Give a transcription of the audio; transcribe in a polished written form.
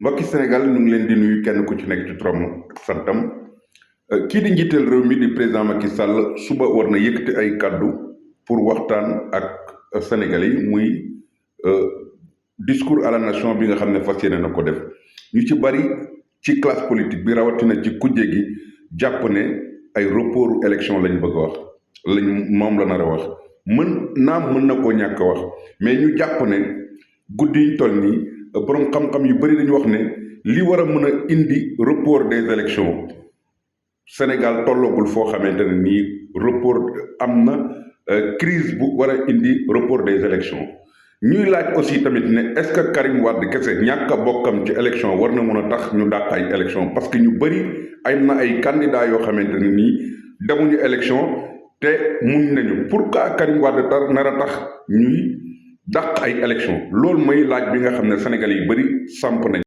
mbokki Sénégal ñu ngi leen di nuyu kenn ku ci nekk ci turam ak santam kii di njiital réew mi di président Macky Sall suba war na yëkkati ay kàddu pour waxtaan ak Sénégalais yi muy discours à la nation bi nga xam ne fas yéene na ko def ñu ci bari ci classe politique bi rawatina ci kujje gi jàpp ne ay report élection lañ bëgg a wax moom la nar a wax mën na koo ñàkk a wax mais ñu jàpp ne guddi yi ñu toll nii. borom xam-xam yu bëri dañu wax ne li war a mën a indi report des élections Sénégal tollagul foo xamante ne nii report am na crise bu war a indi report des élections ñuy laaj aussi tamit ne est-ce que Karim Wade kese ñàkk a bokkam ci élection war na mën a tax ñu dàq ay élection parce que ñu bëri ay candidats yoo xamante ne nii demuñu élection te muñ nañu pourquoi Karim Wade nar a tax ñuy dàq ay élection loolu mooy laaj bi nga xam ne Sénégal yi bëri samp nañ